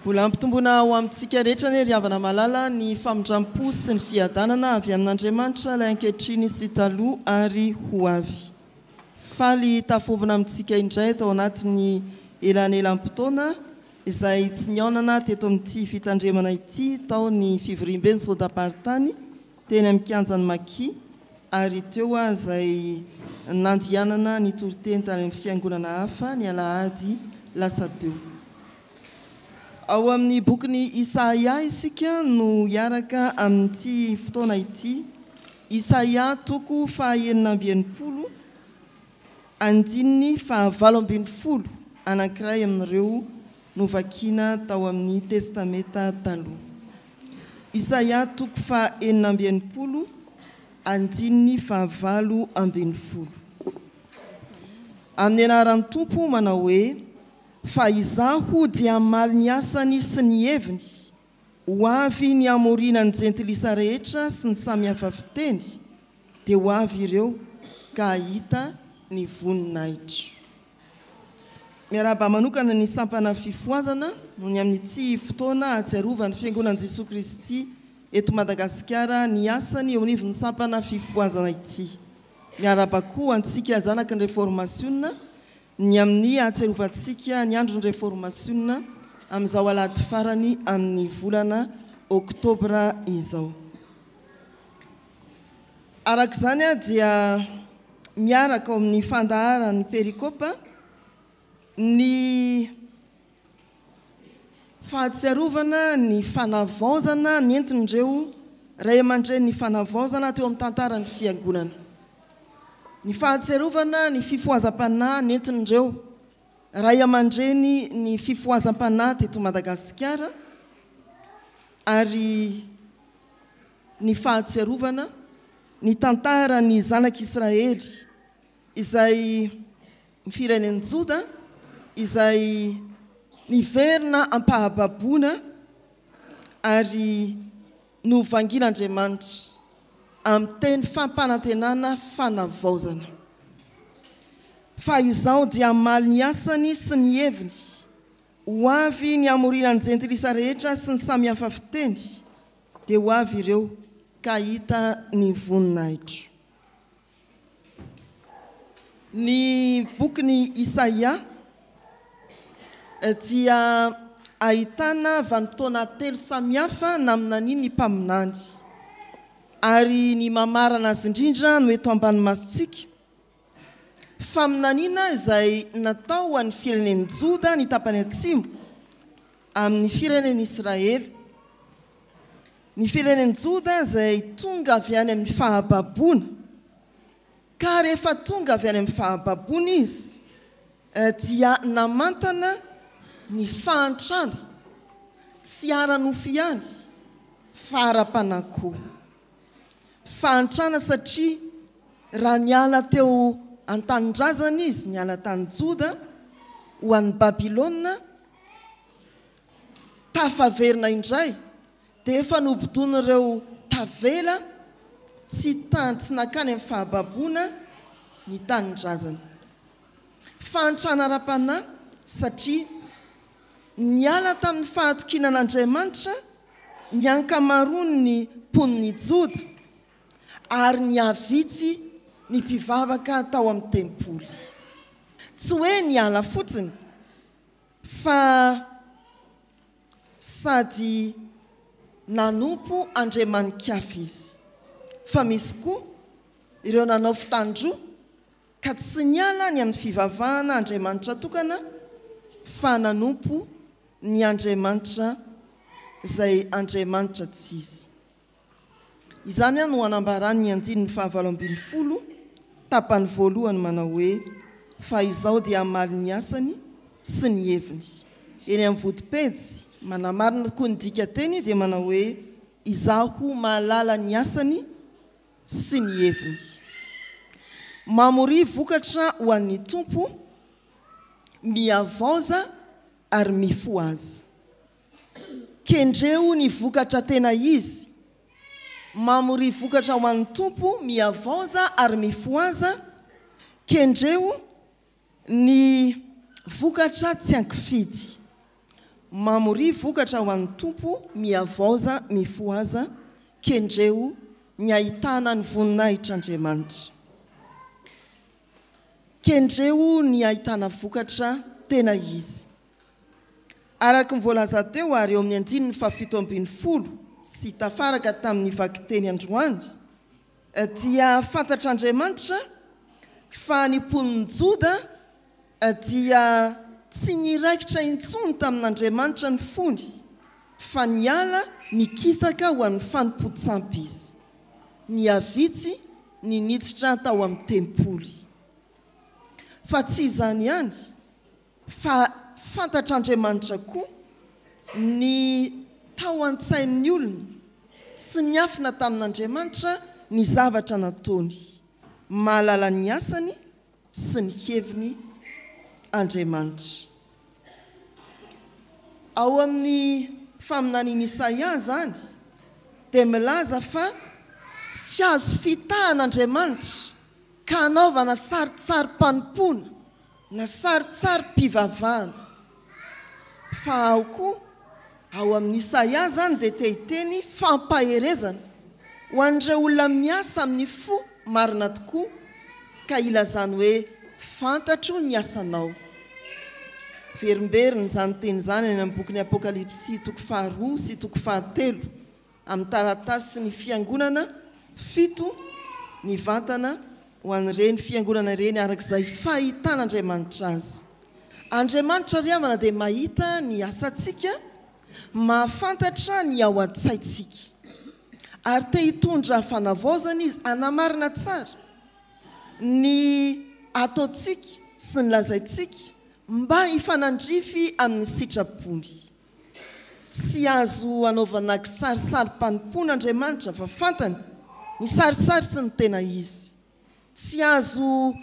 Mbola hampitomboina ho amintsika rehetra anie ry havana malala ny famindram-po sy ny fiadanana avy amin'Andriamanitra ilay ankehitriny sy taloha ary ho avy. Faly tafombona amintsika indray tao anatin'ny elanelam-potoana izay tsy nihaonana teto amin'ity fitandremana ity tao ny fivoriamben'ny Sodam-paritany teny amin'ny kianjan'ny Maki ary teo aho izay nandianana nitoriteny tany amin'ny fiangonana hafa ny alahady lasa teo. Ao amin'ny bokin'i Isaia isika no hiaraka amin'ity fotoana ity. Isaia toko faha 66, andininy faha 18, anankiray amin'ireo novakina tao amin'ny Testamenta Taloha. Isaia toko faha 66, andininy faha 18. Amin'ny anaran'ny Tompo manao hoe, Fa Izaho dia hamaly ny asany sy ny heviny, ho avy ny hamoriana ny jentilisa rehetra sy ny samy hafa fiteny, dia ho avy ireo ka hahita ny voninahitro. Miarahaba manokana ny sampana Fifohazana noho ny amin'ity fotoana ahatsiarovan'ny Fiangonan'i Jesoa Kristy eto Madagasikara ny asany eo anivon'ny sampana Fifohazana ity. Miarahaba koa antsika zanaky ny Reformasiona ny amin'ny hahatsiarovantsika ny andron'ny Reformasiona amin'izao alahady farany amin'ny volana oktobra izao. Araka izany dia miaraka ao amin'ny fandaharan'ny perikopa ny fahatsiarovana ny fanavaozana nentin'ireo ray aman-drenin'ny fanavaozana teo amin'ny tantaran'ny Fiangonana. Ny fahatsiarovana ny fifohazam-panahy nentin'ireo ray aman-dreny ny fifohazam-panahy teto Madagasikara ary ny fahatsiarovana ny tantaran'ny zanak'Israely izay ny firenen'i Joda izay niverina am-pahababoana ary novangian'Andriamanitra amin'ny teny fampanantenana fanavaozana. Fa izao dia hamaly ny asany sy ny heviny, ho avy ny hamoriana ny jentilisa rehetra sy ny samy hafa fiteny, dia ho avy ireo ka hahita ny voninahitro. Ny bokin'i Isaia dia ahitana vanim-potoana telo samihafa naminanian'ny mpaminany, ary ny mamarana azy indrindra no eto ambany masontsika, faminaniana izay natao ho an'ny firenen'i Joda ny tapany atsimo amin'ny firenen'Israely. Ny firenen'i Joda izay tonga avy any amin'ny fahababoana, ka rehefa tonga avy any amin'ny fahababoana izy, dia namantana ny fahantrana, tsy ara-nofo ihany, fa ara-panahy koa. Fahantrana satria raha niala teo an-tanindrazany izy, niala tany Joda ho any Babylona, Tafaverina indray dia efa nobodoin'ireo tavela tsy tany tsy nankany amin'ny fahababoana ny tanindrazana. Fahantrana ara-panahy satria niala tamin'ny fahatokiana an'Andriamanitra ny ankamaroan'ny mponin'i Joda ary nihavitsy ny mpivavaka tao amin'ny tempoly. Tsy hoe niala fotsiny Fa sady nanompo andriamani-kafa izy. Fa misy koa ireo nanao fitandroa ka tsy niala ny amin'ny fivavahana Andriamanitra tokana fa nanompo ny andriamanitra izay andriamanitra tsy izy. Izany no anambarany ny andininy fahavalo 18, tapany voalohany manao hoe, Fa izao dia hamaly ny asany sy ny heviny. Eny amin'ny vodipejy, manamarina koa ny dikanteny dia manao hoe, Izaho mahalala ny asany sy ny heviny. Mamoria vokatra ho an'ny Tompo, mihavaoza ary mifohaza. Kendreo ny vokatra tena izy. Mamoria vokatra ho an'ny Tompo, mihavaoza ary mifohaza, kendreo ny vokatra tsy ankifidy. Mamoria vokatra ho an'ny Tompo, mihavaoza, mifohaza, kendreo ny hahitana ny voninahitr'Andriamanitra. Kendreo ny hahitana vokatra tena izy. Araka ny voalaza teo ary eo amin'ny andininy fahafito ambin'ny folo sy tafaraka tamin'ny vakiteny androany dia fantatr'Andriamanitra fa ny mponin'i Joda dia tsy niraikitra intsony tamin'Andriamanitra ny fony fa niala nikisaka ho an'ny fanompoan-tsampy izy. Nihavitsy ny niditra tao amin'ny tempoly. Fa tsy izany ihany fa fantatr'Andriamanitra koa ny tao an-tsain'ny olona, tsy niafina tamin'Andriamanitra ny zavatra nataony. Mahalala ny asany sy ny heviny Andriamanitra. Ao amin'ny faminanian'i Isaia izany dia milaza fa tsy azo fitahana Andriamanitra ka hanaovana sarintsarim-panompoana na sarintsarim-pivavahana. Fa ao koa, ao amin'i Isaia izany dia te hiteny fampaherezana ho an'ireo olona miasa amin'ny fo marina tokoa ka ilazany hoe fantatro ny asanao. Miverimberina izany teny izany any amin'ny bokin'ny Apokalypsy toko faharoa sy toko fahatelo amin'ny taratasin'ny fiangonana fito nivantana ho an'ireny fiangonana ireny araka izay fahitan'Andriamanitra azy. Andriamanitra ry havana dia mahita ny asantsika, mahafantatra ny ao an-tsaintsika. Ary te hitondra fanavaozana Izy hanamarina tsara ny ataontsika sy ny lazaintsika mba hifanandrify amin'ny sitrapony. Tsy azo anaovana kisarisarim-panompoana Andriamanitra fa fantany ny sarisary sy ny tena izy. Tsy azo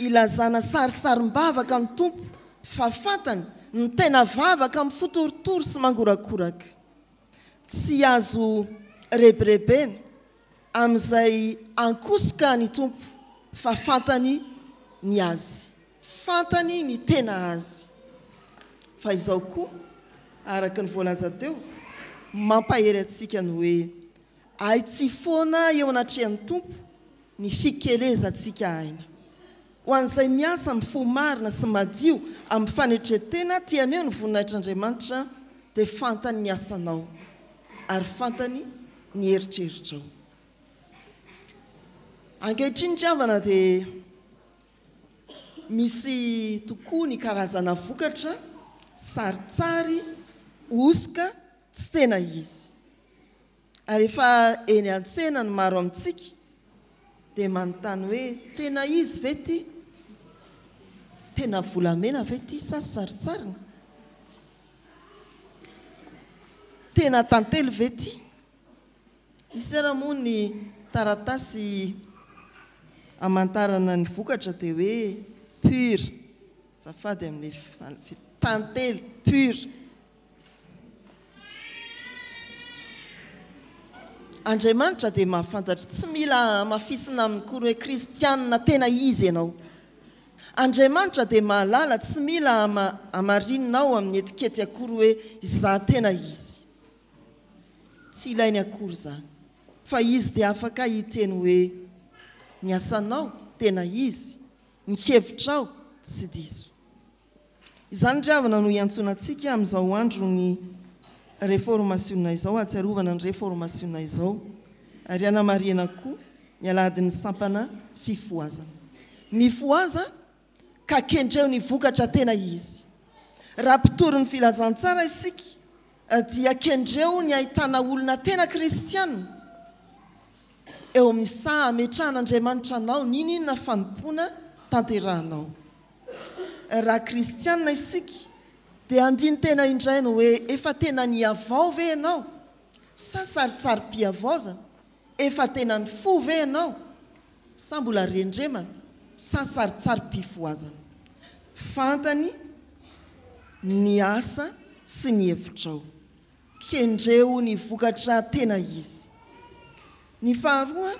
ilazana sarisarim-bavaka ny Tompo fa fantany ny tena vavaka mifotorotoro sy mangorakoraka. Tsy azo rebirebena amin'izay ankosoka ny Tompo fa fantany ny azy. Fantany ny tena azy. Fa izao koa, araka ny voalaza teo, mampahery antsika ny hoe, Hay tsy foana eo anatrehan'ny Tompo ny fikelezantsika aina. Ho an'izay miasa amin'ny fo marina sy madio amin'ny fanetren-tena te haneho ny voninahitr'Andriamanitra dia fantany ny asanao ary fantany ny eritreritrao. Ankehitriny ry havana dia misy tokoa ny karazana vokatra saritsary, hosoka, tsy tena izy. Ary efa eny an-tsena ny maro amintsika dia manontany hoe tena izy ve ity? Tena volamena ve ity sa sarintsariny? Tena tantely ve ity? Misy ara moa ny taratasy hamantarana ny vokatra dia hoe pur, azafady amin'ilay tantely pur. Andriamanitra dia mahafantatra, tsy mila hamafisina aminy akory hoe kristianina tena izy ianao. Andriamanitra dia mahalala, tsy mila hamarinina ao amin'ny etikety akory hoe izaho tena izy. Tsy ilainy akory izany. Fa Izy dia afaka hiteny hoe ny asanao tena izy, ny hevitrao tsy diso. Izany ry havana no iantsoana antsika amin'izao andron'ny Reformasiona izao, ahatsiarovana ny Reformasiona izao, ary hanamarihana koa ny alahadin'ny sampana fifohazana. Mifohaza ka kendreo ny vokatra tena izy. Raha mpitory ny filazantsara isika dia kendreo ny ahitana olona tena kristiana eo amin'ny saha ametrahan'Andriamanitra anao, n'inon'inona fanompoana tanterahanao. Raha kristiana isika dia handini-tena indray ny hoe efa tena nihavao ve ianao sa sarintsarim-pihavaozana? Efa tena nifoha ve ianao sa mbola rendremana sa sarintsarim-pifohazana? Fantany ny asa sy ny hevitrao. Kendreo ny vokatra tena izy. Ny faharoa,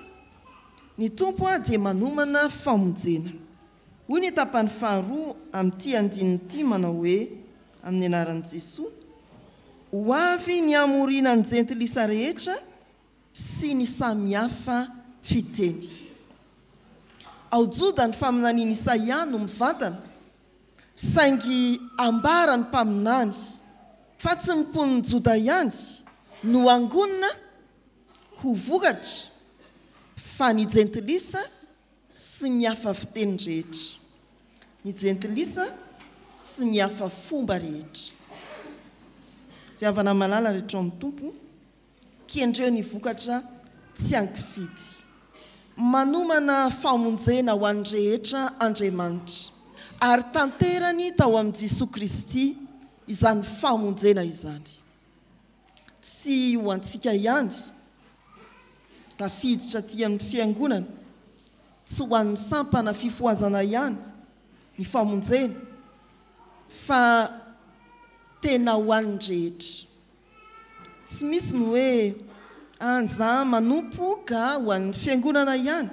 ny Tompo dia manomana famonjena. Hoy ny tapany faharoa amin'ity andininy ity manao hoe, Amin'ny anaran'i Jesoa. Ho avy ny hamoriana ny jentilisa rehetra sy ny samihafa fiteny. Ao Joda ny faminanian'i Isaia no mivantana, saingy ambaran'ny mpaminany fa tsy ny mponin'i Joda ihany no hangonina ho vokatra fa ny jentilisa sy ny hafa fiteny rehetra, ny jentilisa sy ny hafa fomba rehetra. Ry havana malala rehetra ao amin'ny Tompo, kendreo ny vokatra tsy ankifidy. Manomana famonjena ho an'ny rehetra Andriamanitra, ary tanterany tao amin'i Jesoa Kristy izany famonjena izany. Tsy ho antsika ihany, tafiditra aty amin'ny Fiangonana, tsy ho an'ny sampana fifohazana ihany ny famonjena fa tena ho an'ny rehetra. Tsy misy ny hoe an za manompo ka ho an'ny Fiangonana ihany,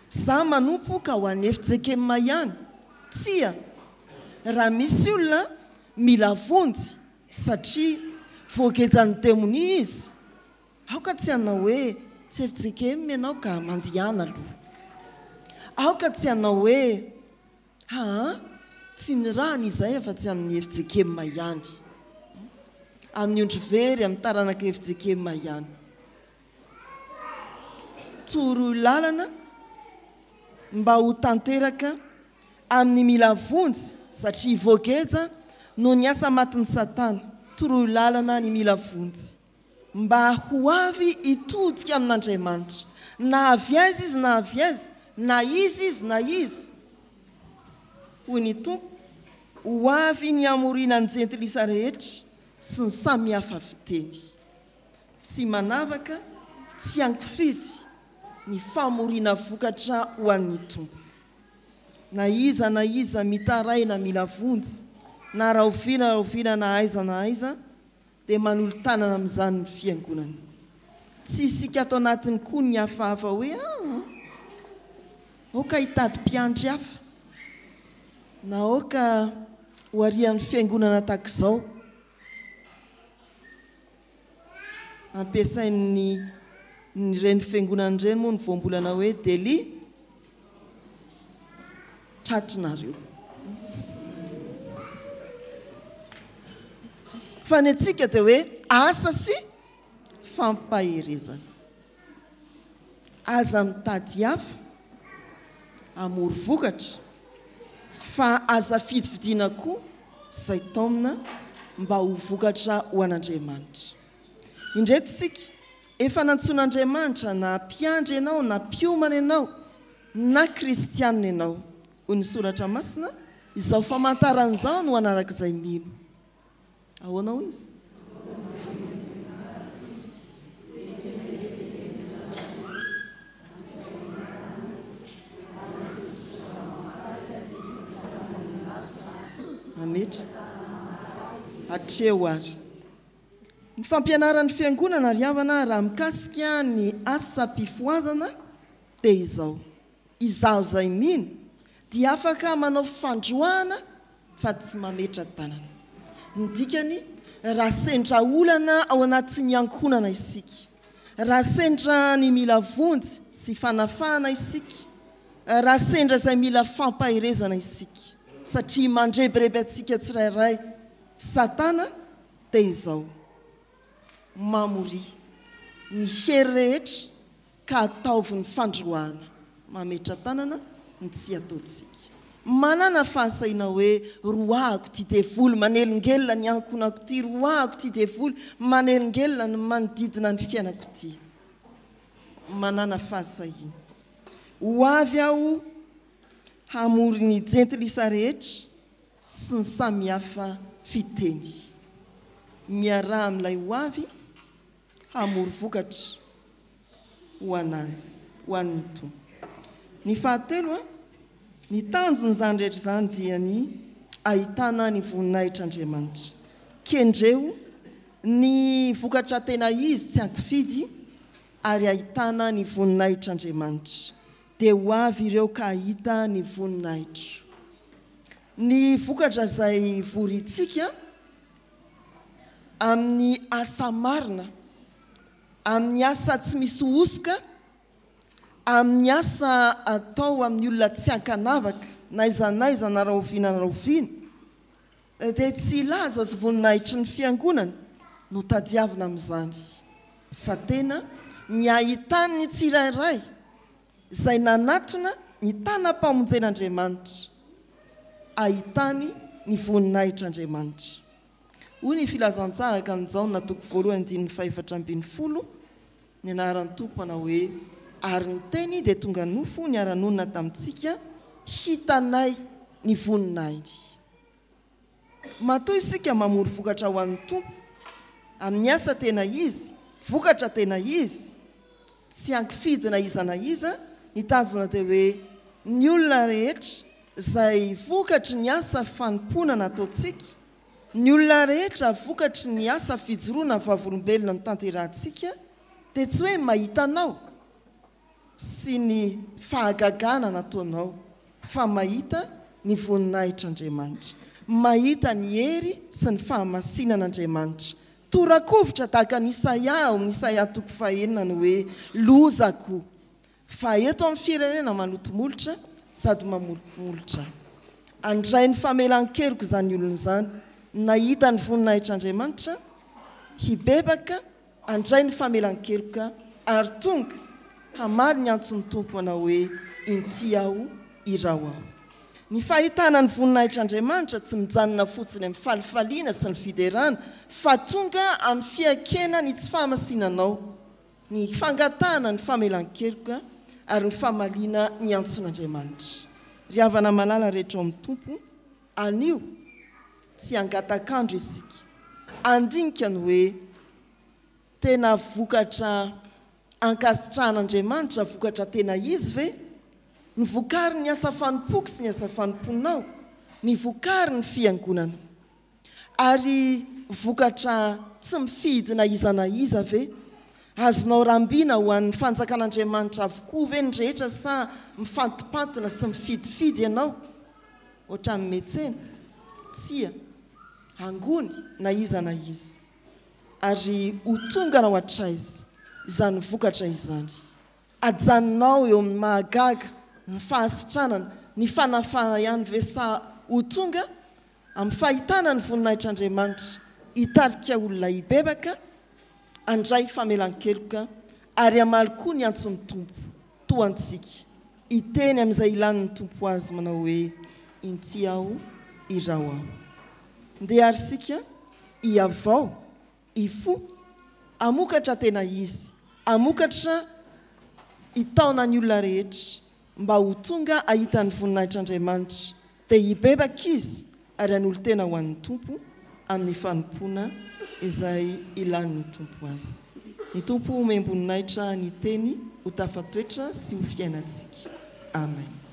za manompo ka ho an'ny fjkm ihany. Tsia! Raha misy olona mila vonjy Satria voagejan'ny demonia izy. Aoka tsy hanao hoe tsy fjkm ianao ka mandihana aloha. Aoka tsy hanao hoe haa tsy nirahana izahay afa-tsy amin'ny fjkm ihany. Amin'ny ondry very amin'ny taranaka fjkm ihany. Toroy lalana mba ho tanteraka amin'ny mila vonjy satria voageja noho ny asa matin'i Satana, toroy lalana ny mila vonjy mba ho avy hitodika amin'Andriamanitra, na avy aiza izy na avy aiza, na iza izy na iza. Hoy ny Tompo, ho avy ny hamoriana ny jentilisa rehetra sy ny samihafa fiteny. Tsy manavaka, tsy ankifidy ny famoriana vokatra ho an'ny Tompo. Na iza na iza mitaraina mila vonjy, na rahoviana rahoviana na aiza na aiza, dia manolo-tanana amin'izany ny Fiangonana. Tsy isika ato anatiny koa ny hafahafa hoe aa, aoka hitady mpiandry hafa, na aoka ho arian'ny Fiangonana tahaka izao. Ampiasain'ny ireny fiangonana ireny moa ny voambolana hoe Delhi tratrinareo. Fa ny antsika dia hoe asa sy fampaherezana. Aza mitady hafa hamory vokatra fa aza fidifidiana koa izay taomina mba ho vokatra ho an'Andriamanitra. Indreto isika, efa nantsoin'Andriamanitra na mpiandry ianao na mpiomana ianao na kristiana ianao. Hoy ny Soratra Masina, izao famantarana izao no hanarak'izay mino. Ahoana hoy izy? Mametra. Hatreo ary. Ny fampianaran'ny Fiangonana ry havana raha mikasika ny asam-pifohazana dia izao. Izaho izay mino dia afaka manao fandroahana fa tsy mametra-tanana. Ny dikany, raha sendra olana ao anatin'ny ankohonana isika, raha sendra ny mila vonjy sy fanafahana isika, raha sendra izay mila fampaherezana isika, satria mandrebireby antsika tsirairay Satana, dia izao, mamoria ny hery rehetra ka ataovy ny fandroahana, mametra-tanana ny tsy ataontsika. Manàna fahasahiana hoe, Roahako ity devoly manelingelina ny ankohonako ity, roahako ity devoly manelingelina ny manodidina ny fiainako ity. Manàna fahasahiana. Ho avy aho hamory ny jentilisa rehetra sy ny samihafa fiteny. Miaraha amin'ilay ho avy hamory vokatra ho an'Azy, ho an'ny Tompo. Ny fahatelo, ny tanjon'izany rehetra izany dia ny ahitana ny voninahitr'Andriamanitra. Kendreo ny vokatra tena izy tsy ankifidy ary ahitana ny voninahitr'Andriamanitra. Dia ho avy ireo ka hahita ny voninahitro. Ny vokatra izay vorintsika. Amin'ny asa marina, amin'ny asa tsy misy hosoka, amin'ny asa atao amin'ny olona tsy ankanavaka, n'aiza n'aiza na rahoviana na rahoviana, dia tsy hilaza sy voninahitry ny Fiangonana no tadiavina amin'izany, fa tena ny hahitan'ny tsirairay izay nanatona ny tanam-pamonjen'Andriamanitra, hahitany ny voninahitr'Andriamanitra. Hoy ny Filazantsara araka an'i Jaona toko voalohany andininy fahefatra ambin'ny folo, ny anaran'ny Tompo manao hoe, Ary ny Teny dia tonga nofo niara-nonina tamintsika, hitanay ny voninahiny. Matoa isika mamory vokatra ho an'ny Tompo, amin'ny asa tena izy, vokatra tena izy, tsy ankifidy na iza na iza, ny tanjona dia hoe ny olona rehetra izay vokatry ny asa fanompoana nataontsika, ny olona rehetra vokatry ny asa fijoroana vavolombelona notanterahantsika dia tsy hoe mahita anao sy ny fahagagana nataonao fa mahita ny voninahitr'Andriamanitra, mahita ny hery sy ny fahamasinan'Andriamanitra. Tora-kovitra tahaka an'i Isaia ao amin'ny Isaia toko fahenina ny hoe, Lozako! Fa eto amin'ny firenena maloto molotra sady mamolomolotra. Handray ny famelan-keloka izany olona izany, nahita ny voninahitr'Andriamanitra, hibebaka, handray ny famelan-keloka ary tonga hamaly ny antson'ny Tompo manao hoe, Inty aho, iraho aho. Ny fahitana ny voninahitr'Andriamanitra tsy mijanona fotsiny amin'ny falifaliana sy ny fiderana fa tonga amin'ny fiaikena ny tsy fahamasinanao, ny fangatahana ny famelan-keloka ary ny famaliana ny antson'Andriamanitra. Ry havana malala rehetra ao amin'ny Tompo, anio tsy hangatak'andro isika handinika ny hoe tena vokatra ankasitrahan'Andriamanitra, vokatra tena izy ve ny vokarin'ny asa fanompoako sy ny asa fanompoanao, ny vokarin'ny Fiangonana. Ary vokatra tsy mifidy na iza na iza ve? Azonao rambina ho an'ny fanjakan'Andriamanitra avokoa ve ny rehetra sa mifantimpantina sy mifidifidy ianao? Ohatran'ny metsena? Tsia. Angony na iza na iza. Ary ho tonga anao hatraiza izany vokatra izany? Ajanonao eo amin'ny mahagaga, ny fahasitranana, ny fanafahana ihany ve sa ho tonga Amin'ny fahitana ny voninahitr'Andriamanitra, hitarika olona hibebaka, handray famelan-keloka, ary hamaly koa ny antson'ny Tompo, toa antsika, hiteny amin'izay ilàn'ny Tompo azy manao hoe, Inty aho, iraho aho. Ndeha àry isika hihavao, hifoha, hamokatra tena izy, hamokatra hitaona ny olona rehetra mba ho tonga hahita ny voninahitr'Andriamanitra, dia hibebaka izy ary hanolo-tena ho an'ny Tompo amin'ny fanompoana izay ilàn'ny Tompo azy. Ny Tompo homem-boninahitra ny Teny ho tafatoetra sy ho fiainantsika. Amen.